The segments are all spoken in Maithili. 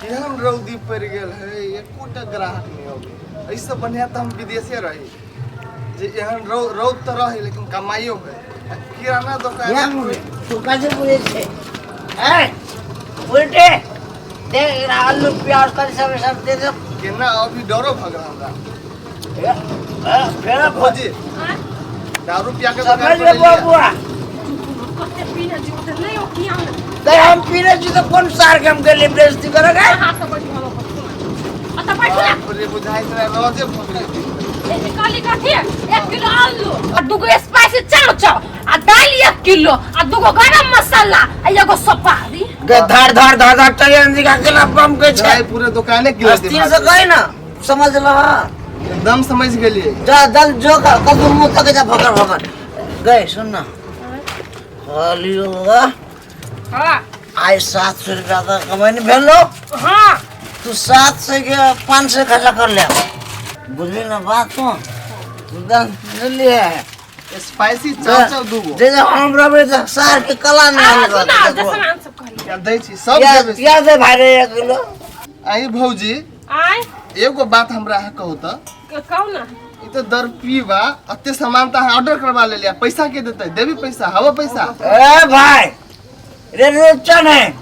केहन रौदी पड़ि गेल है, एकोटा ग्राहक नहि अबै। एहिसँ बढ़िआँ तऽ हम विदेशे रही, जे एहन रौद तऽ रहै लेकिन कमाइयो होइ आ किराना दोकान। या मुरे तू कथी बुझै छै? ऐ उल्टे देख, एकरा आलू प्याज कथी सब सब दे दे। केना अभी डरो भऽ गेल हमरा। ए, ए, फेर भौजी दारू पिया के दोकान समझ पर ले एलियै। बबुआ। कते पीने छी ओते नहि ओकिया। तऽ हम पीने छी तऽ कोन सार के हम गेलियै बेइज्जती करऽ गे? अहाँ सब बैठू, हम अपन सुना अतऽ बैठू ना। बाप रे, बुझाइत रहे रोजे भऽ गेलै। ए, कहली कथी? 1 किलो आलू आ दूगो स्पाइसी चाव चाव आ दालि 1 किलो आ दूगो गरम मसाला आ एगो सुपारी। गे धार धार धार धार चले दिखा के ना बम के छै। चाय पूरे दुकाने गिरा दे। अस्थिर से कही ना, समझ ल। एकदम समझ गेलियै। जा जल जो कर कदू मुंह तक जा भकर भकर गए। सुन ना, कहलियो आइ 700 रुपया का कमाई भेलो। तू 700 के 500 खर्चा कर ले, बुझली ना बात? तू एकदम बुझलिए? स्पाइसी चाव चाव दूगो। जे जे हम रहबै तऽ सार के कला नहि आ, आनब। सुना जे सामान सब कहली। या दै छी सब देबै। प्याज दे भाई रे 1 किलो। आई भौजी। आय। एगो बात हमरा अहाँ कहू तऽ। कहू ना। ई तऽ दर पीबा अते सामान तऽ अहाँ ऑर्डर करवा लेलियै, पैसा के देतै? देबी पैसा? हवा पैसा। ए भाई रे, रुचन है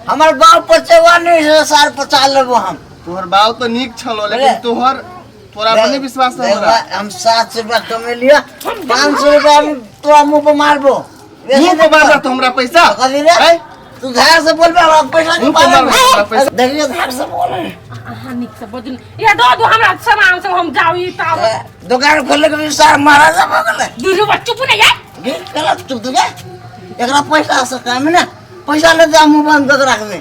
हमर बाप पचेवा नहीं से सार पचा लेबो हम। तोहर बाप तऽ नीक छलो लेकिन अरे। तोहर तोरा पर नहीं विश्वास है देख हमरा। भाई, हम 700 रुपया कमेलियो, 500 रुपया हम तोरा मुंह पर मारबो। मुंह पर मारबा तो हमरा पैसा? कथी रे? आँय? तू धार से बोलबे, हमरा पैसा के मुंह पर बारे मारबा हमरा में पैसा। देखियो, धार से बोल। अहाँ नीक से बजू। ये दो दो हमरा सामान सब, हम जाऊ ई ताब। दुकान खोले के भी सार महाराजा भऽ गेलै। दुनू बच्चू पुने यार। गे गलत चुप तू गे। एकरा पैसा से काम ने पैसा ले जा, मुंह बंद कर रख दे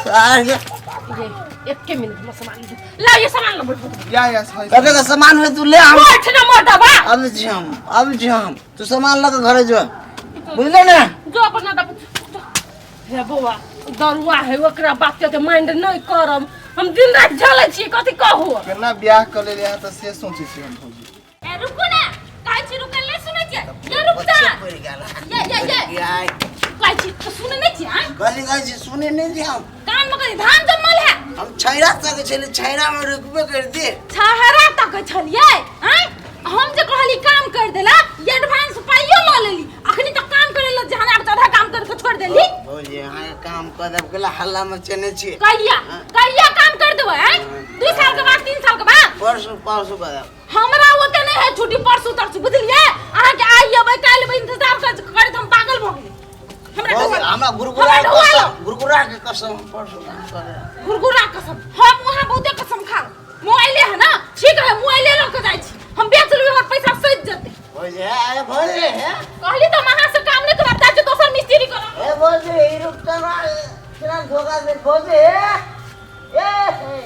सार के। ये एक मिनट में सामान ले ला, ये सामान लो, बैठो। या या सही। कते का सामान है तू ले हम। बैठ ना मोटबा। अब छी हम, अब छी हम। तू सामान लऽ के घरे जो, बुझले ने? जो अपना दब हे बौआ, दरुआ है, ओकरा बात के माइंड नहीं करम। हम दिन रात झेलै छी, कथी कहू? केना बियाह कर लेलियै अहाँ तऽ से सोचै छी हम भौजी। ए रुकू ना, कहै छी रुकै ले, सुनै छियै? ये रुक जा। बच्चे पड़ि गेल। ये ये ये। यार। कहै छी तऽ सुनै नहि छियै आँय? गली गली छी, सुने नहि छी हम। कान मे कथी धान जमल है? हम छैरा तक छली, छैरा में रुकबे कर दे। छहरा तक छलियै आँय? हम जे कहली काम कर देला, ये एडवांस पाइयो लऽ लेली, अखनी तक काम करे ला जहन आब आधा काम करके छोड़ देली। भौजी, अहाँके काम कऽ देब गेला हल्ला में चने छी। कहिया कहिया काम कर देबै आँय? 2 साल के बाद, 3 साल के बाद? परसू परसू कऽ देब। हमरा ओते नहीं है छुट्टी परसू तरसू, बुझलियै? अहाँके आइ अबै काल्हि अबै इंतजार कर करैत हम पागल भऽ गेली। हमरा भौजी, ढोआ- हमरा गुरगुरा हमरा ढोआ लो। कसम, गुरगुरा के कसम, परसू काम कऽ देब। गुरगुरा कसम, हम वहाँ बहुते कसम खाओ। मोबाइले है ना, ठीक है, मोबाइले लऽ के जाइ छी हम, बेच लेबै, हमर पैसा सधि जेतै। भौजी हे, भौजी हे। कहली तऽ हम अहाँ से काम नहि करब, जाइ छी दोसर मिस्त्री करब। हे भौजी, ई रुकता केना धोखा दे भौजी हे। ए हे।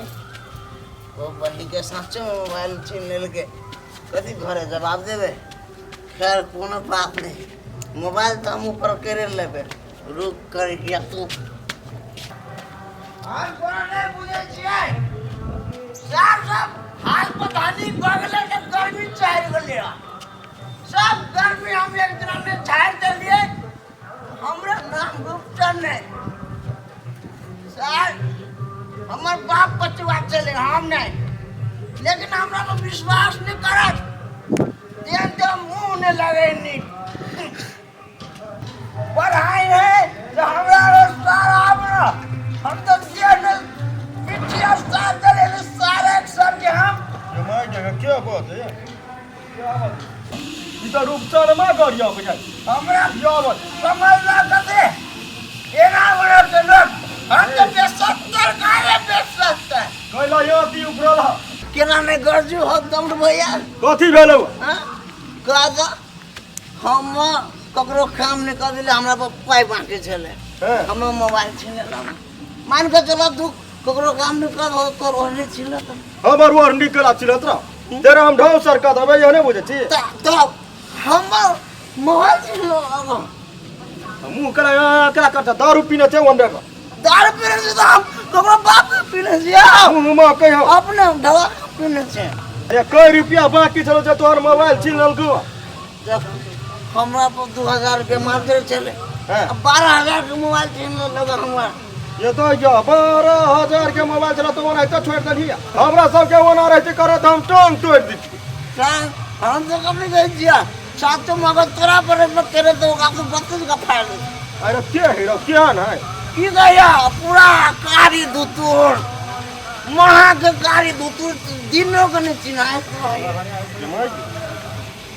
ओ बहिन के साँचो मोबाइल छीन लेलकै, कथी घरे जवाब देबै? खैर, कोनो बात नहीं, मोबाइल तऽ हम ऊपर करे लेबै। रुक कर या तू हम कोनो नहि बुझै छियै साहब, सब हाल पता नहीं बगले के गर्मी चढ़ि गेलै हँ। सब गर्मी हम एक दिना मे झाड़ि देलियै, हमरा नाम रूपचंद नहि। सर, हमर बाप बचवा चले, हम नहीं, लेकिन हमरा पर विश्वास नहीं करत। तेहन तो मुंह नहीं लगे नीक पढ़ाई है तो हमरा रोजगार आब। हम तो जेल पिछिया साथ चले सारे सर के हम। क्या बात है, क्या बात? ई तऽ रूपचनमा गाड़ी आबै छै। हमरा क्या बात? समझ ना कथे एना बनल छै लोक। हम तो 72 काहे 72? कैला यो ती उखड़ल ह? केना नहि गरजू हो दौड़ भैया? कथी भेलौ? हाँ? कह दऽ, हम ककरो काम नहि कऽ देलियै, हमरा पर पाइ बाँके छलै। हमर मोबाइल छीन लेलक। मान कऽ चलऽ, तू ककरो काम नहि कर तोर ओहने छिलत। हमर ओर निकला छिलत रह तेरा हम ढौ सर कऽ देबै, यह नहि बुझै छी। तऽ हमर मोबाइल छीन लेलक। मुँह केना केना करता? दारू पीने छै ओन्ने का। दारू पीने छी तऽ हम ककरो बाप के पीने छियै? मुँह मे कहियो अपने दवा पीने छियै। अरे, कई रुपया बाकी छलो जे तोहर मोबाइल छीन लेलकौ? जब हमरा पर 2000 रुपया मात्र छलै। 12,000 के मोबाइल छीन लेलक हमरा। ये तो या 12,000 के मोबाइल चला तो ओनाहिते छोड़ि देलही। हमरा सबके ओना रहते करत हम टांग तोड़ि दै। हम तो कभी नहीं दिया सात मगर तोरा पर तेरे तो आपको 32 का फायदा। अरे के है रो केहन है की गया पूरा कारी दुतुर महा के कारी दुतुर दिनों के नहीं चिन्हाए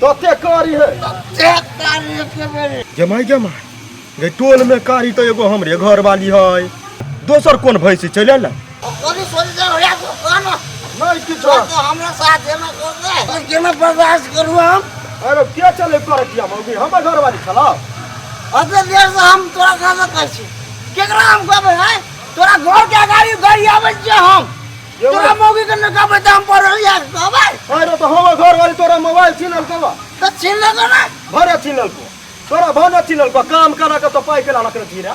तते कारी है तते कारी के मेरे जमाई जमाई गे टोल में कारी तो एगो हमरे घर वाली है दोसर कोन भैंसी चलि आयल। कोनी सोच जा होया तो कोन नहीं किछो तो हमरा साथ एना कर दे केना बर्दाश्त करू हम। अरे के चले कर किया मौगी हमर घर वाली छला अते देर से हम तोरा खाना खाइ छी केकरा हम कहबै हैं तोरा घर के अगाड़ी गाड़ी आबै छियै हम तोरा मौगी के न कहबै त हम पढ़ल या कहबै। अरे तो हमर घर वाली तोरा मोबाइल छीनल कबा त छीन लेलको ना भरे छीनल को तोरा भने छीनल को काम करा के तो पाई के लानक रखी रे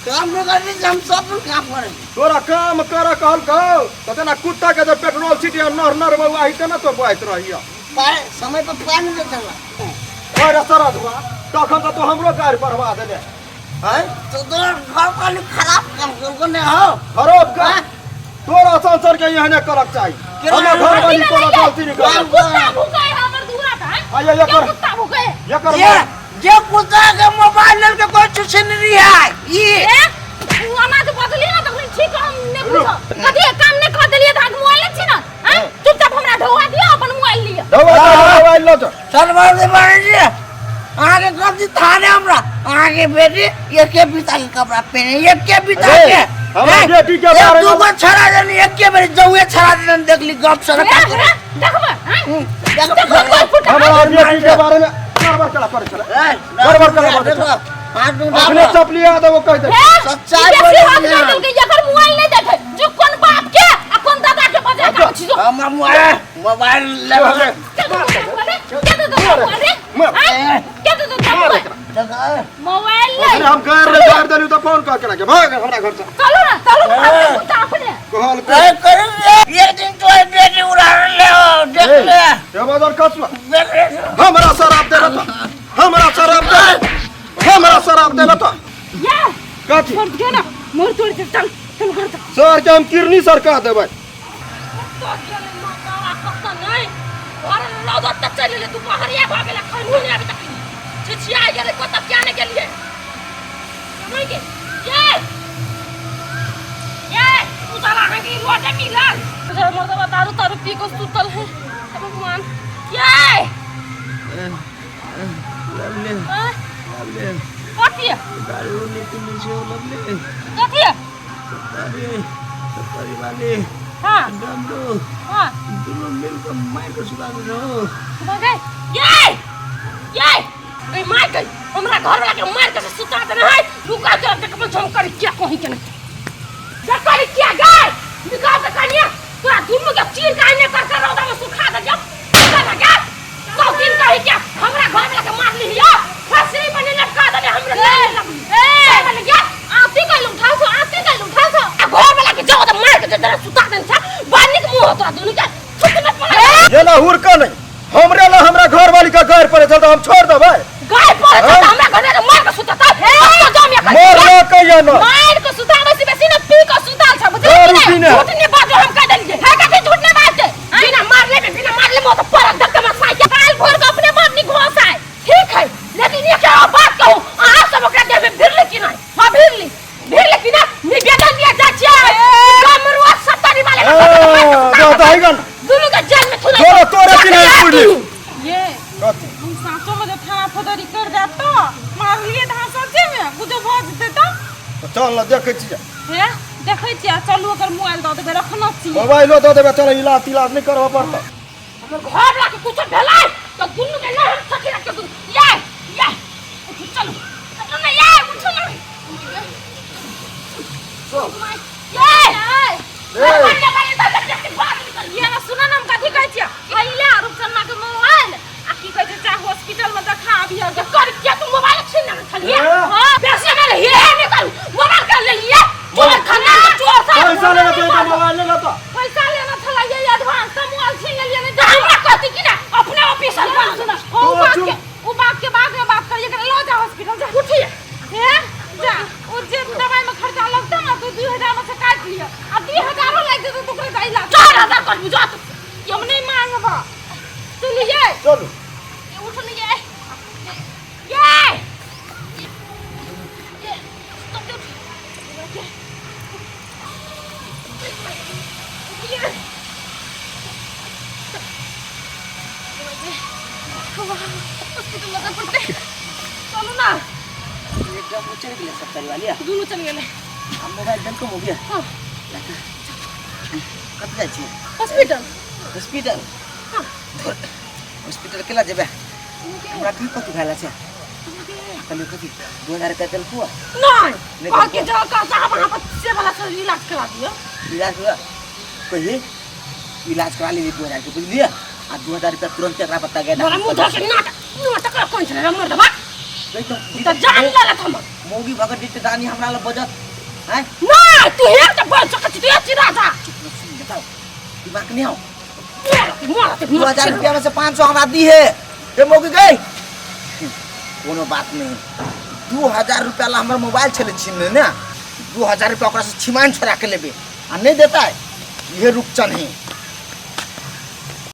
काम नहीं करी हम सब काम करै तोरा काम कर कहल कहो त तेना कुत्ता के जब पेट्रोल छिटिया नर नर बउआ ही तेना तो बहत रहिया पाए समय पर पानी दे चला। अरे सरदवा तखन त तो हमरो गाड़ी पढ़वा देले हैं तो तोरा घर वाली खराब काम करको ने हो खराब का तोरा संसर के यहाँ करक चाही हमर घर वाली कोनो गलती नहीं कर कुत्ता भूखे हमर दूरा का आया एकर कुत्ता भूखे एकर ये जे कुत्ता के मोबाइल लेल के कोई छुछिन रही है ई उ अनाज बदली ना तखन ठीक हम ने पूछो कथी काम ने कर देलिए धाक मोबाइल छी ना हैं चुपचाप हमरा ढोवा दियो अपन मोबाइल लियो ढोवा मोबाइल लो तो सरवर दे बारे जी अहाँ के गलती थाने हमरा अहाँ के बेटी एके बिता के कपड़ा पहने एके बिता के हमरा बेटी के बारे में दूगो छड़ा देनी एके बेर जौए छड़ा देनी देखली गप सर देखबे हैं हमरा बेटी के बारे में गड़बड़ कला करे छला गड़बड़ कला करे अपने चपली आ देबो कह दे सच्चाई बोल के एकर मोबाइल नहीं देखे जो कोन बाप के आ कोन दादा के बजा के छी जो हमरा मोबाइल मोबाइल ले के दे दो के दे दो मोबाइल ले हम घर रे घर देलु त फोन कर के भाग हमरा घर से चलो ना चलो ना अपने कहल कर एक दिन तो बेटी उड़ा ले देख ले ए बाजार कसवा हमरा शराब दे त हमरा शराब दे हमरा शराब दे त या कथी छोड़ दियो ना मोर तोड़ दे चल चल घर तक सर के हम किरनी सरका देबै तो गेलै माता कत नहीं घर लौद तक चलि गेलै दुपहरिया भऽ गेलै खैनो नहि अभी तक छिछिया गेलै कत किया नहि गेलियै नहीं के ये ये तू साला अहाँके रोडे मिलल मर्दबा दारू तारू पी के सुतल है भगवान ये लवली लवली कथी दारू निकली छो लवली कथी सत्तरी सत्तरी वाली हाँ डमरू हाँ दोनों मिलकर मार के सुता दे हो सुता गए ये ये ए मार के हमरा घर वाला के मार के सुता देने है रुका के देखबो हम करी क्या कहीं के नहीं देखली क्या गए निकाल के कनिया तोरा दुनू के चीर के आने कर कर रौदा में सुखा दे जब सुखा दे गया सौ दिन कही क्या हमरा घर वाला के मार लिहिया फांसी पर लटका देने हमरा नहीं लगली ए वाला गया आती गइल उठा सो आती गइल उठा सो आ घर वाला के जाओ त मार के जरा सुता देन छा बानी के मुंह तोरा दुनू के छुट मत पड़ा ये ना हुरका नहीं हमरे ला हमरा घर वाली का घर पर चल हम छोड़ देबै गाय पर त हमरा घर वाला मार के सुतता तो जाम या मार ला कहिया ना मार के सुतावे से बेसी ना पी के सुताल छ बुझली दारू कि पीने। नहीं झूठ नहीं बाजो हम कह देलिए है कथी झूठ नहीं बाजते बिना मारले में बिना मारले में तो परक धक्का मत साई काल भोर के अपने बाप नहीं घोस आए ठीक है लेकिन ये क्या बात कहूं अहाँ सब ओकरा देह में भिड़ले कि नहीं हां भिड़ली भिड़ले कि ना निवेदन दिया जा छियै कमरुआ सत्तरी वाले के ए जा त हैगन दुनू के जेल में थुले तोरा तोरा कि नहीं पुड़ी ये कथी हम साँचो में जब थाना फौजदारी कर जात तो मारलिए तऽ अहाँ सच्चे में कुछो भऽ जेतै तऽ चल ना देखै छियै हे देखै छियै चलू ओकर मोबाइल दऽ देबै रखना छी मोबाइलो दऽ देबै चल इलाज तिलाज नहि करबऽ पड़तौ हमर घर वाला के कुछो भेलै तऽ दुनू के नहि हम सखी रख के दुनू ये ये उठू चलू चलू ना ये उठू ना ये ये ना सुन ना हम कथी कहै छियै अइला रूपचन्ना के मोबाइल आ की कहै छै चाहे हॉस्पिटल में देखा अबियै जे कर किया तू मोबाइल छीन लेने छलियै हां बेसी हमरा हे नहि करू मोबाइल कर लेलियै चोर खाना के चोर साहब पैसा लेना तो एटा मोबाइल लेना तो पैसा लेना छला ये एडवांस त मोबाइल छीन लेलियै नहीं तऽ हमरा कहती कि ना अपने ऑफिसर बन सुन ओ बात के ओ बात के बाद में बात करिए लऽ जा हॉस्पिटल जा उठिए हे जा ओ जे दवाई में खर्चा लगतौ ना तो 2000 देतो तो ओकरा दाई ला 4000 कर बुझा तो हम नहीं मांगब चलू ये चलू ये उठ नहीं ये ये ये तो उठ ये हॉस्पिटल पड़ते चलू ना एकदम चलि गेलै सब परिवार या दुनू चलि गेलै हम मोबाइल देलको हो गया हाँ कतऽ जाइ छियै हॉस्पिटल हॉस्पिटल हाँ हॉस्पिटल केला जेबै हमरा कहाँ कथी भेल छै कहलियै कथी 2000 रुपया देलको नहीं नहीं कह के देलको। जाओ कह साहब वहाँ पर से वाला से इलाज करा दियो इलाज हुआ कहिए इलाज करा लेली 2000 के बुझलियै आ 2000 रुपया तुरंत एकरा पता गया मोरा मुंह धर के नाटक नाटक कौन छले मर दबा त जान लगा हम मौगी भगत जीते दानी हमरा लग बजत हैं नहीं तू हेर त बोल सकत छी तू ये चिरा जा बताओ दिमाग नहीं आओ मोरा ते 2000 रुपया में से 500 हमरा दी है ये मौगी गई कोनो बात नहीं 2000 रुपया ला हमर मोबाइल छले छीन ने 2000 रुपया ओकरा से छिमान छोड़ा के लेबे आ नहीं देता है ये रुपचन है